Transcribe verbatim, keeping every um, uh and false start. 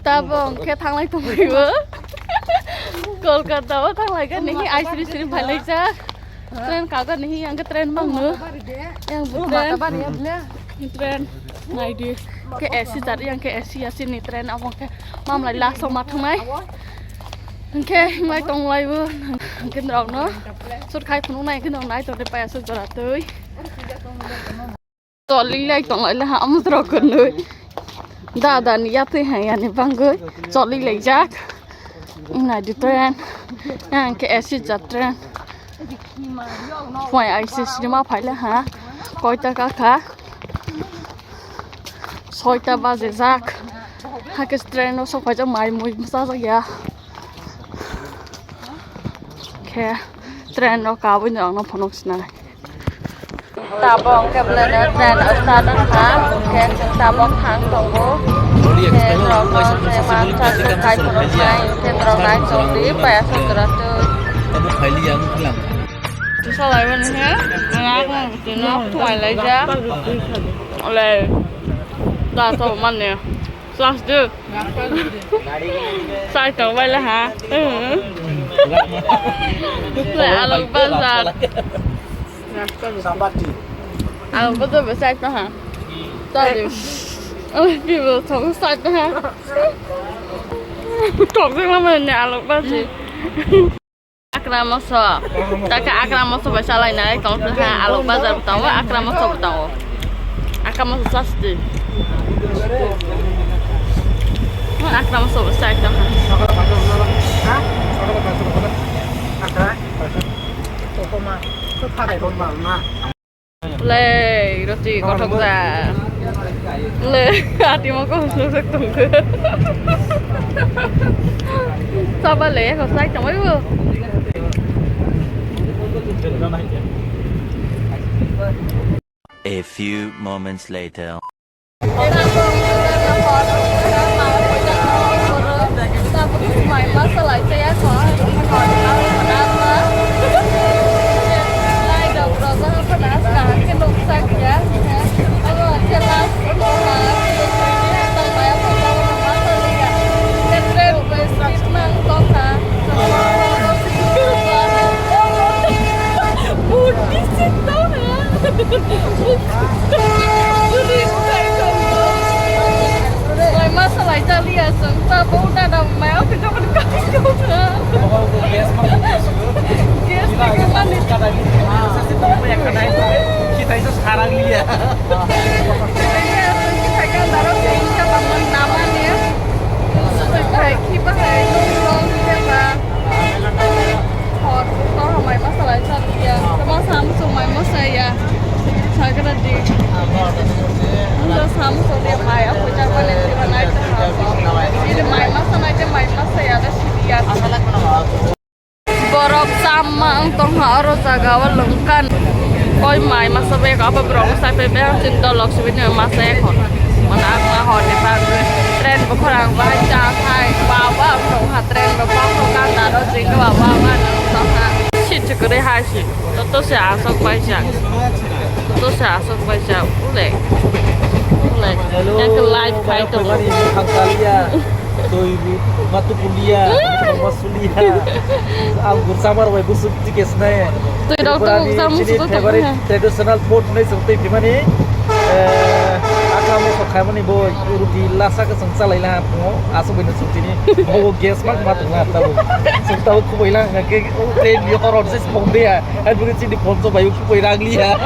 Tabok hwnkhe thanglai tonglaio. Kolkata o thanglai khe nini aisiri siri phailaijak. Train kaga nini yang khe train mangno. Yang bu train. Train naidi. Khe A C jat yang khe A C ya sini train abo khe mamlai last o ma thangnai. Hwnkhe hinglai tonglaio. Hwnkhe norokno sur khai phunuknai hwnkhe norok nai tongde paiya sur jora twi. Choli lai tong lai ha, amo rok kwnwi. Dada ni yapri ha, yani bangwi choli lai jak. Ina di train. Yang ke A C jat train. Phai I C cinema phai le ha. Koita ka kha? Soita baje jak. Ha ke train o sok phai jak, mai mui bwsa jak ya. Khe train o kabui norok no phunuk sinai. Tabok hwnkhe belai no train o start wngkha, hwnkhe chwng tabok thang tongo. Hwnkhe norok no je mansa se kai phunuknai, hwnkhe norok nai tongdi, paiya se jora twi. Tabuk phaili yang khwlang. Salai mani he, ang tino thwai laijak. Ole, da to mane. Sas de. Sai tong bai la ha. Le alok bazar. Alok bazar be sai tong ha. Sai de. Alok pi bo tong sai tong ha. Tong se ma ne alok bazar. Akra moso. Taka akra moso bai salai nai tong ha, alok bazar bo tongo, akra moso bo tongo. Akra moso sasti. Akra moso bo sai tong ha. Le, roti kothok ja. Le, ati mo ko husuk tong khe. Saba le, ko sai tong bo. A few moments later. Lai ma salai ta liya chwng ta bo dada mai o khe jokon kai kau ta. Gas ni khe mani. Khitai sa sarang liya. Khitai sa chwng khitai ka daro se insa bangman nama ni. Khitai khiba hai long long khiba. Hor, to hamai ma salai sa ya. Tama sam sumai ma sa ya. Sagra di. Musa sam so de mai a puja pa ne se banai ta ha so. Ile mai ma sa nai te mai ma sa ya da si ya. Borok chamma wng tong ha oro jaga o lwngkhan. Koi mai masa bai ka apa borok sai pai bai ang chin dolok sibini masa ekhon. Mana ang ma hor ni bang train bo khorang bai cha khai ba ba ang tong ha train bo bang ko kan da ro jing ba ba ba nang tong ha. Si chukuri hai si. To to se asok bai cha. To to se asok bai cha. Ule. Ule. Yang ke live khai to. Tui matu kulia, masulia. Ang gursamar bai busuk tikes nai. Tui rok to Tripurani gursa chini musu to favorite tong. Traditional food nai song tei bimani. Eh, akamo sok khaimani bo ruti lasa ka song chalai la mo. Aso bai no song tini. Bo gas mak mat na tabo. Song tabo kubai lang ke train yo horor se spong dia. Ai bu chini ponso bai kubai rang lia.